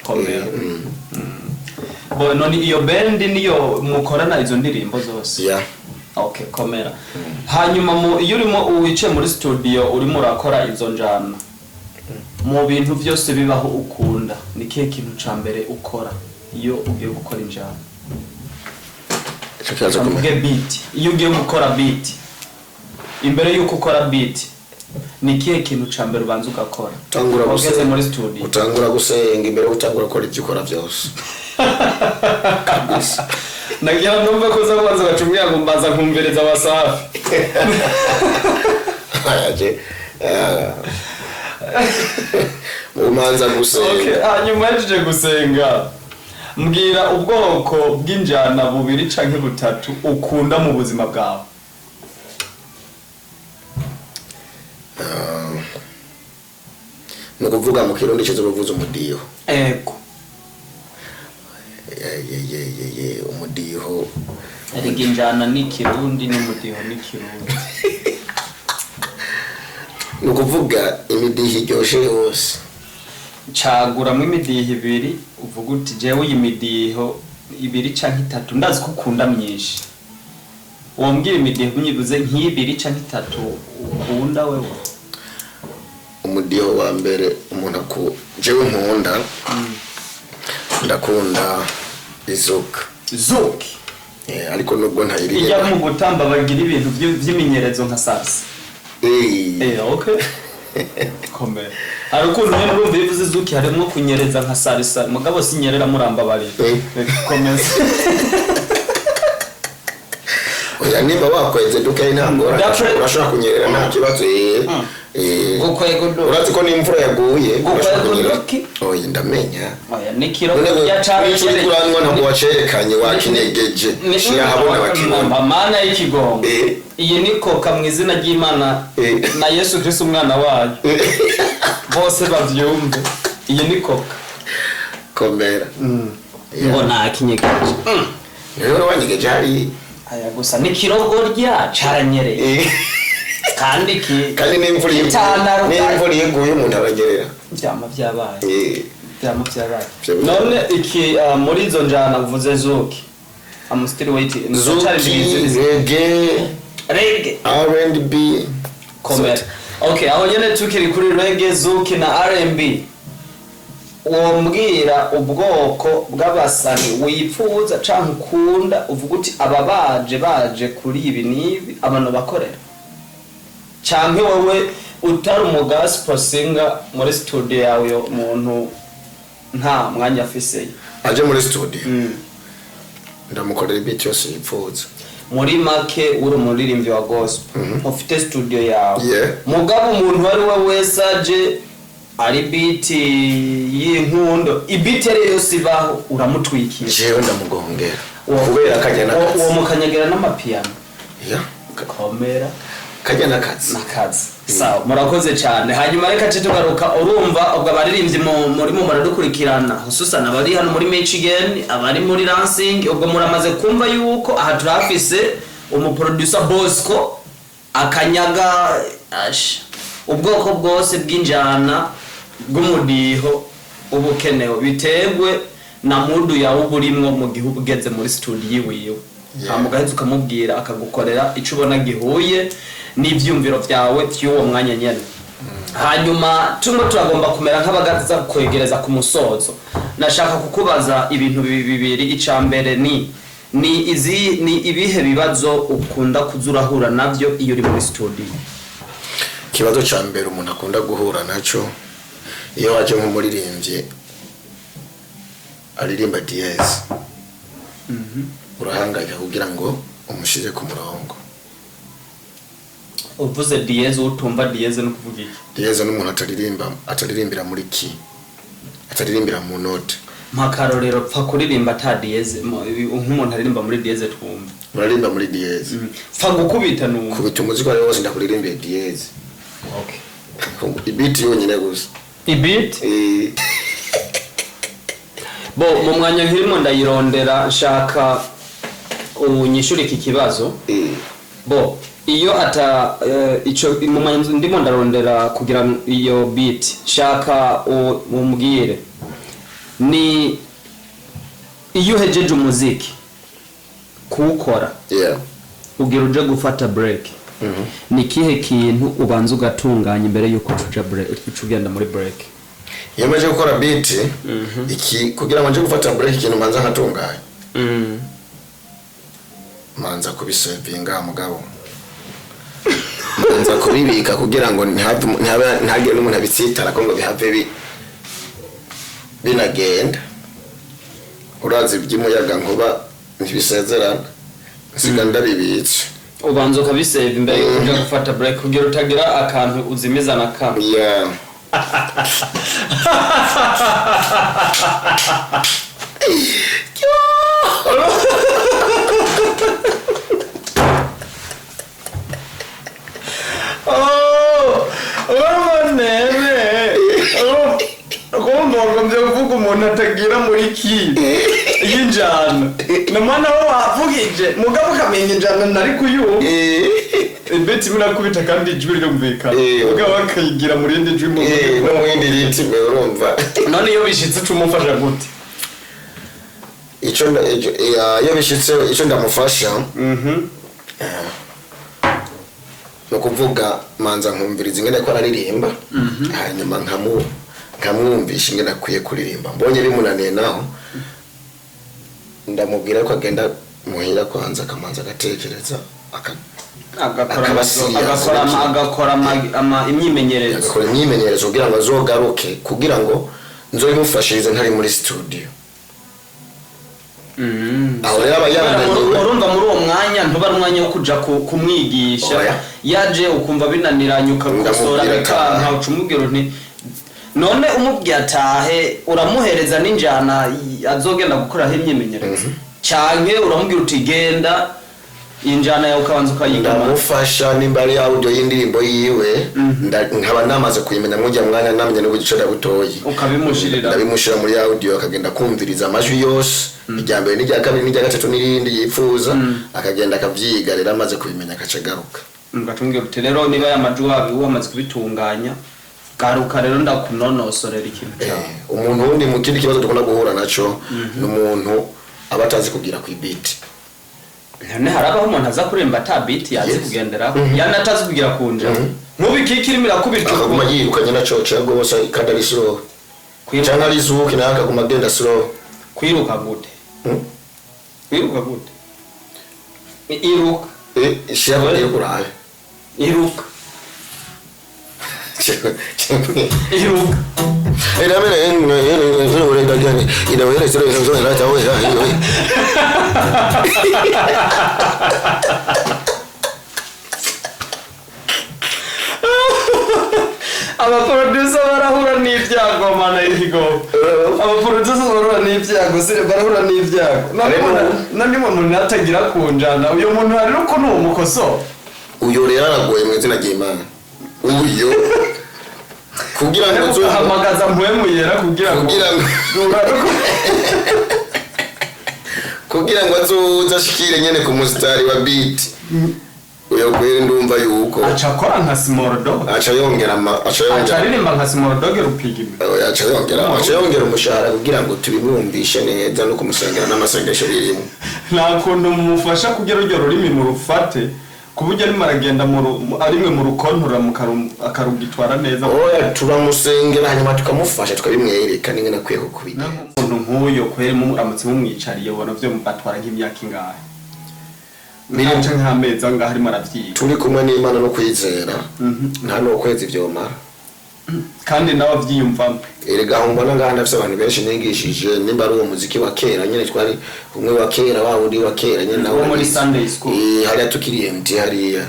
Komera. Bo none iyo band niyo mukorana izo ndirimbo zose? Yeah. Okay, komera. Hanyuma mu iyo urimo wicaye muri studio, urimo urakora izo njana, mu bintu byose bibaho ukunda, ni kihe kintu ca mbere ukora iyo ugiye gukora injana? Ico kibazo kumenya. Mvuge beat. Iyo ugiye gukora beat, imbere yuko ukora beat, ni kihe kintu ca mbere ubanza ugakora? Utangura ugeze gusenga. muri studio. Utangura gusenga imbere yo gutangura gukora ibyo ukora byose kabisa. Nagira numve ko uza kubanza ugaca ngo mbanza nkumviriza Wasafi. Aje umanza gusenga. Okay, hanyuma yaje gusenga, mbwira ubwoko bw'injana bubiri canke butatu ukunda mu buzima bwawe. Ni ukuvuga mu Kirundi cyiza ubuvuza umudiho? Ego. Ye, ye, ye, ye, ye, umudiho. Erega injana ni Kirundi n'umudiho ni Kirundi. Ni ukuvuga imidiho iryoshe yose. Caguramwo imidiho ibiri, uvuga uti: "Jewe iyi midiho ibiri canke itatu." Ndazi ko ukunda myinshi. Wombwira imidiho myibuze nk'ibiri canke itatu ukunda wewe? Umudiho wa mbere umuntu aku jewe nkunda, ndakunda izouk. Zouk? Ariko nubwo Ijya ntayiririmba. Mu gutamba bagira ibintu vy'iminyerezo nka salsa. Okay, komera. Hari ukuntu nyene urumva iyo uvuze zouk harimwo kunyereza nka salsa, mugabo sinyerera, murambabarira. Komeza. Oya, nimba wakweze dukeyi nta ngorane. Urashobora kunyerera nta kibazo. Gukwega Urazi ko n'imvura yaguye Gukwega urashobora kunyerera. uduki? Oya, ndamenya. Oya, ni kiro None ya nico uriko uranywa ntabwo wacerekanye, wakinyegeje, shira ahabona bakibona. Mana y'ikigongo. Iyi ni Coca mu izina ry'Imana na Yesu Kristo umwana wayo, bose bavyumve, iyi ni Coca. Komera. Ngo nta kinyegeje. Rero wanyegeje hari. Aya gusa ni kirogorya caranyereye. Kandi ki Kandi n'imvura iyo Itanaruka. N'imvura iyo iguye umuntu aranyerera. Vyama vyabaye. Vyama vyabaye. Vyama. None iki, muri izo njana uvuze zouk, I'm still waiting. Zouk, reggae. Reggae. R&B. Komera. Okay, aho nyene tukiri kuri reggae, zouk na R&B, wombwira ubwoko bw'abasani wipfuza canke ukunda, uvuga uti: "Aba baje baje kuri ibi n'ibi, abantu bakorera," canke wowe utari umu gospel singer, muri studio yawe uyo muntu nta mwanya afiseyo? Aje muri studio, ndamukorera ibiti yose yipfuza. Muri make uri umuririmbyi wa gospel ufite studio yawe, mugabo umuntu uwo ari we wese aje ari beat y'inkundo, i beat ari yose ibaho, uramutwikira? Jewe ndamugongera kubera kajya n'akazi. Uwo mukanyagira n'amapiyano? Ya. Komera. Kajya n'akazi. N'akazi. Sawa, murakoze cyane. Hanyuma reka ce tugaruka. Urumva ubwo abaririmbyi murimo muradukurikirana, hususan abari hano muri Michigan, abari muri Lansing, ubwo muramaze kumva yuko aha turafise umu producer Bosco akanyaga ash, ubwoko bwose bw'injana, bw'umudiho ubukenewe biterwe na mood yawe uba urimwo mu gihe uba ugeze muri studio yiwiwe. Hama ugaheza ukamubwira, akagukorera ico ubona gihuye n'ivyumviro vyawe vy'uwo mwanya nyene. Hanyuma turimo turagomba kumera nk'abagaza kwegereza ku musozo, nashaka kukubaza ibintu bibiri. Ica mbere ni izi ni ibihe bibazo ukunda kuza urahura navyo iyo uri muri studio? Ikibazo cya mbere umuntu akunda guhura nacyo iyo waje nk'umuririmbyi aririmba dièse, urahangayika kugira ngo umushyire ku murongo. Uvuze dièse, utumva dièse no kuvuga iki? Dièse n'umuntu ataririmba, ataririmbira muri key, ataririmbira mu note. Mpakarorero, pfa kuririmba ata dièse, nk'umuntu aririmba muri dièse twumva. Muraririmba muri dièse. Pfa gukubita numva. Kubita umuziki wari wose, ndakuririmbiye dièse. I beat yonyine gusa. I beat. Bo mu mwanya nkirimo ndayirondera, nshaka Unyishure iki kibazo. Bo iyo ata ico mu manzu ndimo ndarondera kugira iyo beat, shaka umbwire ni iyo uhejeje umuziki kuwukora, ugira uje gufata break, ni kihe kintu ubanza ugatunganya imbere yuko uja break, uca ugenda muri break? Iyo maze gukora beat iki kugira ngo nje gufata break, ikintu manza nkatunganya, manza kubisevinga, mugabo manza kubibika kugira ngo ntihagire n'umuntu abitsitara ko ngo bihave binagenda. Urazi iby'umuyaga nkuba ntibisezerana, nsiga ndabibitse. Ubanza ukabiseva imbere yuko uja gufata break kugira utagira akantu uzimiza na kamwe. Yeah. Oh, urumva nene kumva wagombye kuvuga umuntu atagira muri ki y'injana namana wo wavugije mugabo ukamenya injana ntari kuyumva, ibeti birakubita kandi ijwi rirumvikana, mugabo akayigira mu rindi jwi mu No mu yindi rythme, urumva. None iyo bishitse uca umufasha gute? Iyo bishitse, icyo ndamufasha ni ukuvuga manza nkumviriza ingene ko araririmba, hanyuma nkamwumvisha ingene akwiye kuririmba. Mbonye bimunaniye naho, ndamubwira ko agenda muhira kwanza akamanza agatekereza agakora Akaba serious. Agakora imyimenyerezo. Agakora imyimenyerezo kugira ngo azogaruke, kugira ngo nzobimufashirize ntari muri studio. Aho rero aba yananiwe. Urumva muri uwo mwanya ntuba ari umwanya wo kuja kumwigisha. Oya. Yaje ukumva binaniranye, ukakosora Ndamubwira bikanka, atahe. uca umubwira uti none umubwiye atahe, uramuhereza n'injana azogenda gukoraho imyimenyerezo, canke uramubwira uti genda injana yawe ukabanza ukayigama? Ndamufasha nimba ari audio y'indirimbo yiwe, nkaba namaze kuyimenya mujya mwanya, namenye n'ubugice butoyi, ukabimushirira. Ndabimushira muri audio, akagenda kumviriza amajwi yose, irya mbere n'irya kabiri n'irya gatatu n'irindi yifuza, akagenda akavyiga. Rero amaze kubimenya akaca agaruka. Ugatubwira uti rero niba aya majwi wabi wamaze kubitunganya, garuka rero ndakunonosorera ikintu cawe. Umuntu wundi mu kindi kibazo dukunda guhura naco ni umuntu aba atazi kugira ku beat. None harabaho umuntu aza kuririmba ata beat yazi kugenderaho, yana atazi kugira ku njana, nk'ubu ikiki irimo irakubita? Akaguma yirukanye naco rwose kandi ari slow, canke ari zuki nawe akaguma agenda slow. Kwiruka gute? Kwiruka gute? Iruka. Shira ko kurabe. Iruka, iruka. Abaproducer barahura n'ibyago, mana y'ikigo, abaproducer barahura n'ibyago, sire barahura n'ibyago. None umuntu natagira ku njana, uyu muntu hari ukuntu uwo mukoso? Uyu rero aragoye mu izina ry'Imana uyu, kugira ngo ugahamagaza mpwemu yera kugira ngo kugira ngo azoze ashikire nyene ku musitari wa beat, uyo kweri ndumva yuko aca akora nka Small Dog. Aca yongera ama aca aca yongera aririmba nka Small Dog rupigime. Oya, aca yongera umushahara kugira ngo tubimwumvishe neza no kumusengera n'amasengesho birimo. Nta kuntu mumufasha kugira urwo rurimi murufate, ku buryo arimo aragenda arimwe mu rukontora akarugitwara neza? Oya, turamusengera hanyuma tukamufasha, tukabimwereka n'ingene akwiye kukubigenza. Umuntu nk'uyo kweri muramutse mumwicariye, ubona vyo batwara nk'imyaka ingahe, nkaca nk'amezi angahe arimo aravyiga? Turi kumwe n'Imana no kwizera, nta n'ukwezi vyomara. Kandi nawe avyiyumvamo? Erega aho mbona ngaha ndafise abantu benshi nigishije, nimba ari uwo muziki wa kera nyene twari umwe wa kera, wa wundi wa kera nyene nawe Wo muri Sunday school. Hariya tukiri MT hariya.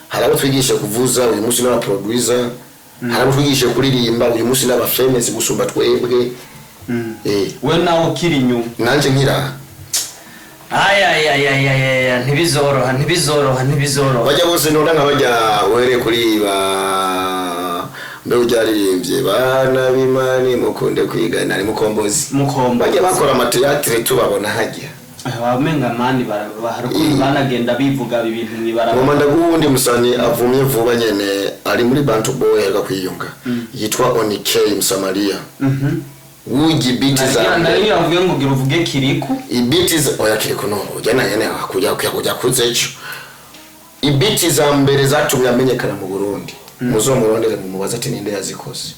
Hari abo twigisha kuvuza, uyu munsi n'aba producer. Hari abo twigisha kuririmba, uyu munsi n'aba famous gusumba twebwe. We nawe ukiri inyuma. Nanje nkira. Ayayayayaya, ntibizoroha, ntibizoroha, ntibizoroha. Bajya bose nora nka bajya uhereye kuri ba mbe uryaririmbye bana b'Imana mukunde kwigana, ari Mukombozi. Mukombo. Bajya bakora amateatire tubabona hajya. Wamenga mani hari ukuntu banagenda bivuga ibintu mw'ibarabara. Ngoma ndaguha uwundi musani avumye vuba nyene, ari muri Bantu Boy, aheruka kwiyunga, yitwa Onikey Msamaria. Wugi beat za Nari yavuye ngo ugira uvuge Kiriku. Ibiti za oya, Kiriku no ujya na nyene kujya kujya kuze ico ibiti za mbere zatumye amenyekana mu Burundi, muzomurondere mumubaze ati ninde yazikoze.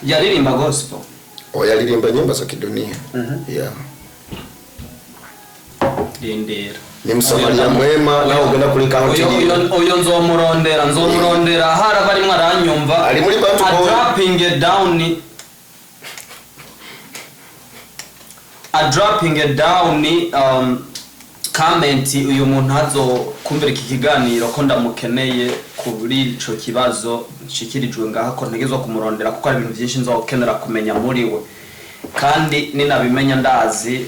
Yaririmba gospel? Oya, aririmba nyimbo za kidunia, yeah. Rindera. Ni Msamaria mwema, nawe ugenda kuri kaunti. Uyo nzomurondera haraba arimwo aranyumva. Ari muri Bantu Boy. A dropping it down comment uyu muntu azokumvira iki kiganiro ko ndamukeneye kuri ico kibazo nshikirijwe ngaha, ko ntegerezwa kumurondera kuko hari ibintu byinshi nzokenera kumenya muri we, kandi ninabimenya ndazi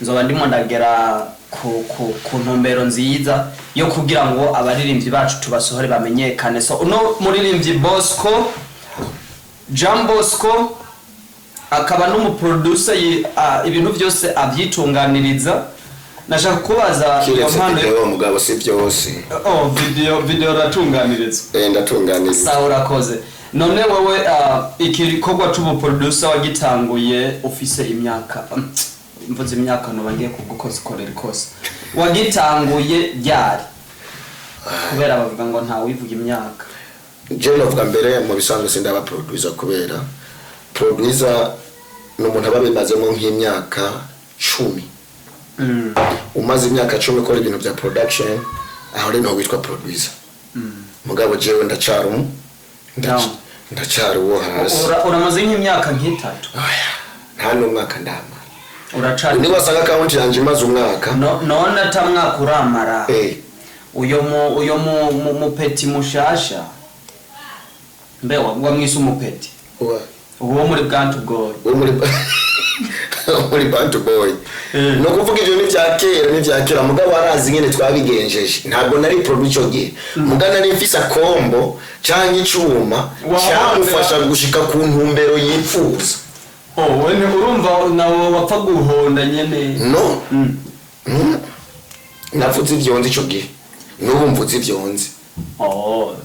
nzoba ndimo ndagera ku ntumbero nziza yo kugira ngo abaririmbyi bacu tubasohore bamenyekane. So uno muririmbyi Bosco, Jean Bosco, akaba n'umuproducer, ibintu byose abyitunganiriza. Nashaka kubaza iyo Kiretse mpano. Video, mugabo si byose. Oh, video uratunganiriza? Eh, ndatunganiriza. Sawa, urakoze. None wewe igikorwa c'ubuproducer wagitanguye ufise imyaka, mvuze imyaka noba ngiye kugukozikorera ikosa, wagitanguye ryari? Kubera bavuga ngo ntawivuga imyaka. Je novuga mbere mu bisanzwe sindaba producer, kubera producer ni umuntu aba abimazemo nk'imyaka 10. Umaze imyaka 10 ukora ibintu bya production, aho rero niho witwa producer. Mugabo jewe ndacara Down. Ndacara uwo hasi. Uramaze nk'imyaka nk'itatu? Oya, nta n'umwaka ndamara. Uracari Niba wasanga account yanjye imaze umwaka. No, none ata mwaka uramara? Eh. Uyo mupeti mushasha mbe wamwise umupeti? Uwo muri Bwantu Boy. Wo muri Bantu Boy. No kuvuga ibyo ni bya kera, ni bya kera, mugabo arazi nyene twabigenjeje. Ntabwo nari producer ico gihe, mugabo nari mfise akombo canke icuma cyamufasha gushika ku ntumbero yifuza. Oh, wene urumva nawe wapfa guhonda nyene. No. Navuze ivyo nzi ico gihe, n'ubu mvuze ivyo nzi. Oh.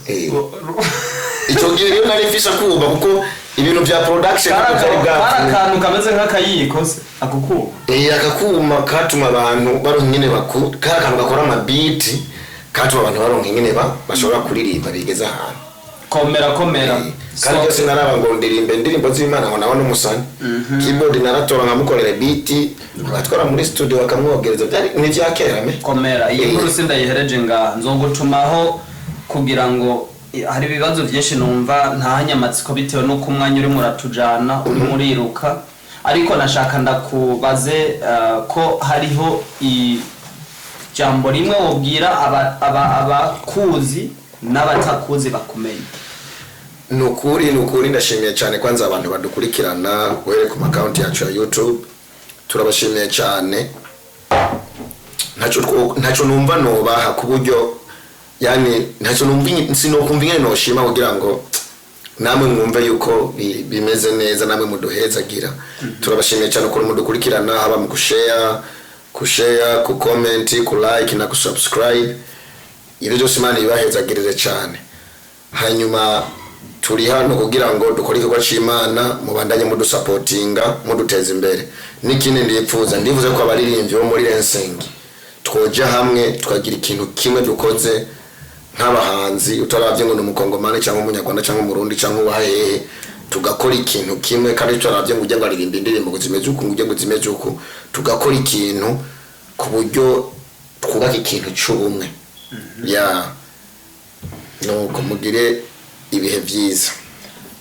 Ico gihe rero nari mfise akuma, kuko ibintu bya production ntabwo byari Kari bwapfuye. akantu kameze nk'akayiko se ako kuma? Eh, akakuma katuma abantu baronka ingene baku kari akantu gakora amabiti, katuma abantu baronka ingene bashobora kuririmba bigeze ahantu. Komera, komera. Kandi byose naraba ngo ndirimbe indirimbo z'Imana, ngo nawe n'umusani keyboard naratora nkamukorera beat, agatwara muri studio bakamwogereza. Byari ni ibya kera me. Komera, iyi nkuru sindayihereje ngaha, nzogutumaho kugira ngo hari ibibazo byinshi numva ntahanyamatsiko bitewe n'uko umwanya urimo uratujana, urimo uriruka, ariko nashaka ndakubaze ko hariho ijambo rimwe wobwira abakuzi n'abatakuzi bakumenye. Nukuri ndashimiye cyane kwanza abantu badukurikirana uhereye ku makonti yacu ya YouTube, turabashimiye cyane. Ntacyo numva nobaha ku buryo, yani ntacyo numva sinokumva ingene noshima kugira ngo namwe mwumve yuko bimeze neza, namwe muduhezagira. Turabashimiye cyane ukuntu mudukurikirana, haba mu kushare, ku comment, ku like na ku subscribe. Ibyo byose Imana ibahezagirire cyane. Hanyuma turi hano kugira ngo dukore igikorwa c'Imana, mubandanye mudusapotinga, muduteza imbere. N'ikindi ndipfuza, ndivuze ko abaririmbyi bo muri Lansing twoja hamwe tukagira ikintu kimwe dukoze nk'abahanzi, utaravye ngo ni umukongomani cyangwa umunyarwanda cyangwa umurundi cyangwa uwahehe, tugakora ikintu kimwe, kandi tutaravye ngo ujye ngo aririmba indirimbo ngo zimeze uku, ngo ujye ngo zimeze uku, tugakora ikintu ku buryo twubaka ikintu c'ubumwe ya. Nuko mugire ibihe byiza.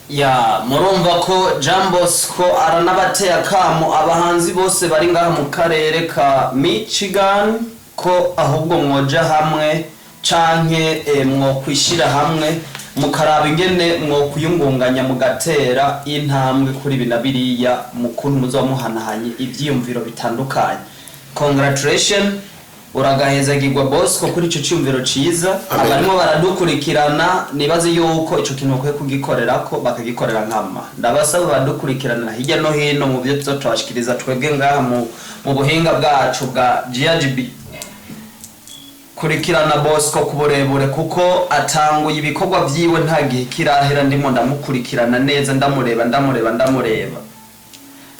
Ya, murumva ko Jean Bosco aranabateye akamo abahanzi bose bari ngaha mu karere ka Michigan, ko ahubwo mwoja hamwe canke mwokwishira hamwe, mukaraba ingene mwokwiyungunganya, mugatera intambwe kuri ibi na biriya, mu kuntu muzoba muhanahanye ivyiyumviro bitandukanye. Congratulation, uragahezagirwa Bosco kuri ico ciyumviro ciza. Amen. Abarimo baradukurikirana nibaze yuko ico kintu bakwiye kugikorerako, bakagikorera nkama. Ndabasaba badukurikirana hirya no hino mu byo tuza tubashikiriza twebwe ngaha mu Mu buhinga bwacu bwa GRGB, kurikirana Bosco ku burebure, kuko atanguye ibikorwa vyiwe nta gihe kirahera. Ndimo ndamukurikirana neza, ndamureba, ndamureba, ndamureba,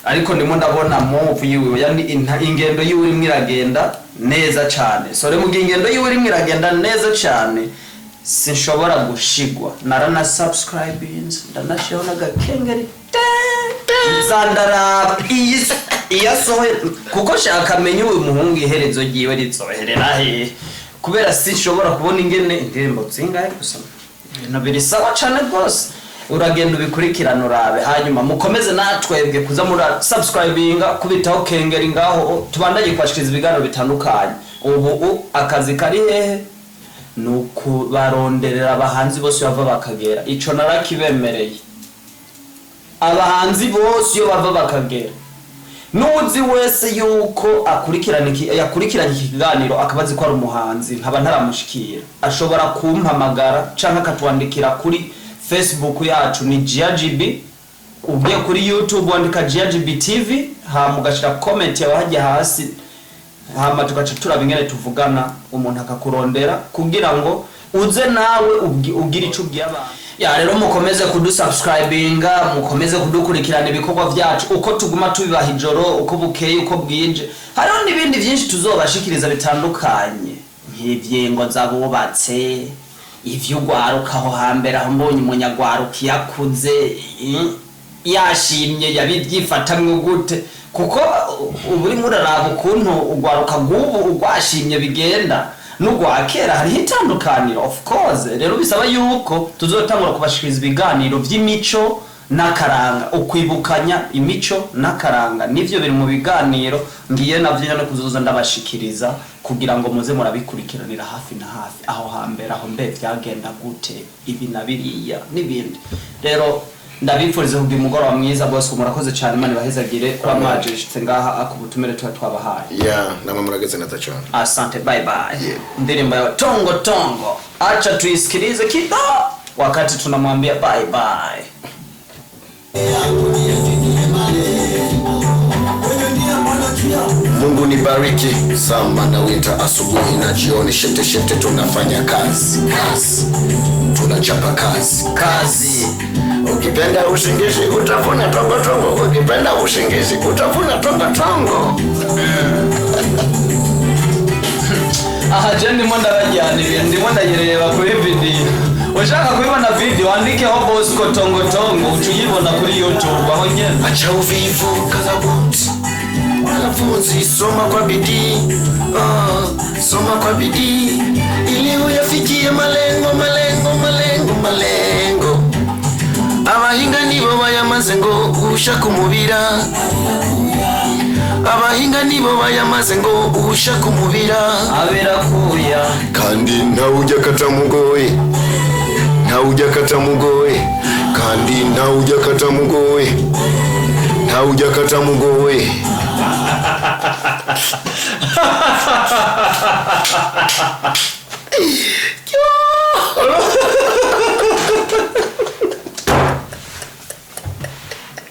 ariko ndimo ndabona move yiwe, yani ingendo yiwe irimwo iragenda neza cane. So rero, mu gihe ingendo yiwe irimwo iragenda neza cane, sinshobora gushigwa. Narana subscribinze, ndanashiraho n'agakengeri, nzandaraba iyi iyo asohoye, kuko shaka menye uyu muhungu iherezo ryiwe rizoherera hehe, kubera sinshobora kubona ingene indirimbo zingahe gusa, ibintu biri sawa cane rwose. Uragenda ubikurikirana urabe, hanyuma mukomeze natwebwe kuza mura subscribinga, kubitaho kengeri ngaho, tubandanye kubashikiriza ibiganiro bitandukanye. Ubu akazi kari hehe? Ni ukubaronderera abahanzi bose bava bakagera. Ico narakibemereye, abahanzi bose iyo bava bakagera. N'uzi wese yuko akurikirana iki, yakurikiranye iki kiganiro, akaba azi ko ari umuhanzi nkaba ntaramushikira, ashobora kumpamagara canke akatwandikira kuri Facebook yacu, ni GRGB. Ugiye kuri YouTube wandika GRGB TV, hama ugashira comment yawe hajya hasi, hama tugaca turaba ingene tuvugana, umuntu akakurondera kugira ngo uze nawe ugire ico ubwiye abantu. Ya, rero mukomeze kudusubscribinga, mukomeze kudukurikirana ibikorwa vyacu uko tuguma tubibaha ijoro uko bukeye uko bwije. Hariho n'ibindi vyinshi tuzobashikiriza bitandukanye, nk'ivyingo z'abubatse, ivy'ugwaruka. Aho hambere aho mbonye umunyagwaruka yakuze, yashimye, yabivyifatamwo gute? Kuko ubu urimo uraraba ukuntu ugwaruka rw'ubu ugwashimye bigenda n'ugwa kera, hariho itandukaniro, of course. Rero bisaba yuko tuzotangura kubashikiriza ibiganiro vy'imico n'akaranga, ukwibukanya imico n'akaranga. Nivyo biri mu biganiro ngiye navyo nyene kuzoza ndabashikiriza, kugira ngo muze murabikurikiranira hafi na hafi. Aho hambere aho mbe vyagenda gute, ibi na biriya n'ibindi. Rero ndabifuriza kugira umugoroba mwiza. Bose murakoze cyane, Imana ibahezagire kuba mwajishitse ngaha ku butumire tuba twabahaye. Ya, namwe murageze neza cyane. Asante, bye bye. Yeah. Ndirimbo ya tongo tongo, acha tuisikilize kidogo wakati tunamwambia bye bye. Mungu nibariki summer na winter, asubuhi na jioni, shete shete, tunafanya kazi kazi, tunachapa kazi kazi. Ukipenda usingizi utafuna tongo tongo, ukipenda usingizi utafuna tongo tongo. Aha je ndimo ndabajyana ibintu, ndimo ndayireba kuri video. Ushaka kubibona video, wandikeho Bosco tongo tongo, uca uyibona kuri YouTube aho nyene. Acha uvivu, kaza buti. Wanafunzi, soma kwa bidii, oh, soma kwa bidii ili uyafikie malengo, malengo, malengo, malengo. Abahinga nibo bayamaze ngo ushaka umubira, abahinga nibo bayamaze ngo ushaka umubira abirakuya. Kandi ntawujya katamugoye, ntawujya katamugoye, kandi ntawujya katamugoye, ntawujya katamugoye.